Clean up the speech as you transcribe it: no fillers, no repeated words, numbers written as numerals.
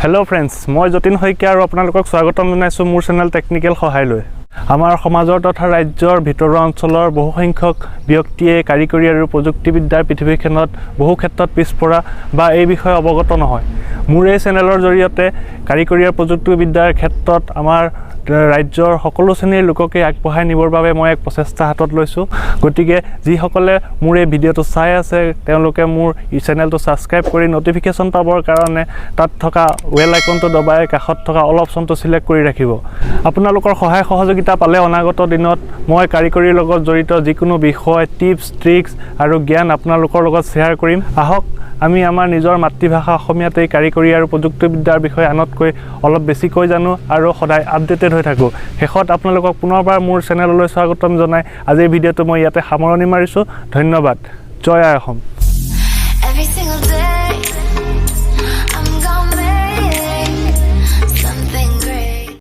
Hello' friends, মই যতীন শইকীয়া আৰু আপোনালোকক স্বাগতম জনাইছোঁ মোৰ চেনেল টেকনিকেল সহায়লৈ। আমাৰ সমাজৰ তথা ৰাজ্যৰ ভিতৰুৱা অঞ্চলৰ বহুসংখ্যক ব্যক্তিয়ে কাৰিকৰী আৰু প্ৰযুক্তিবিদ্যাৰ পৃথিৱীখনত বহু ক্ষেত্ৰত পিছপৰা বা এই বিষয়ে অৱগত নহয়। মোৰ এই চেনেলৰ জৰিয়তে কাৰিকৰী আৰু প্ৰযুক্তিবিদ্যাৰ ক্ষেত্ৰত আমাৰ ৰাজ্যৰ সকলো শ্ৰেণীৰ লোককে আগবঢ়াই নিবৰ বাবে মই এক প্ৰচেষ্টা হাতত লৈছোঁ। গতিকে যিসকলে মোৰ এই ভিডিঅ'টো চাই আছে, তেওঁলোকে মোৰ এই চেনেলটো ছাবস্ক্ৰাইব কৰি ন'টিফিকেশ্যন পাবৰ কাৰণে তাত থকা বেল আইকনটো দবাই কাষত থকা অল অপশ্যনটো চিলেক্ট কৰি ৰাখিব। আপোনালোকৰ সহায় সহযোগিতা পালে অনাগত দিনত মই কাৰিকৰীৰ লগত জড়িত যিকোনো বিষয়, টিপছ, ট্ৰিক্স আৰু জ্ঞান আপোনালোকৰ লগত শ্বেয়াৰ কৰিম। আহক, আমি আমাৰ নিজৰ মাতৃভাষা অসমীয়াতেই কাৰিকৰী আৰু প্ৰযুক্তিবিদ্যাৰ বিষয়ে আনতকৈ অলপ বেছিকৈ জানো আৰু সদায় আপডেটেড হৈ থাকোঁ। শেষত আপোনালোকক পুনৰবাৰ মোৰ চেনেললৈ স্বাগতম জনাই আজিৰ ভিডিঅ'টো মই ইয়াতে সামৰণি মাৰিছোঁ। ধন্যবাদ। জয় আই অসম।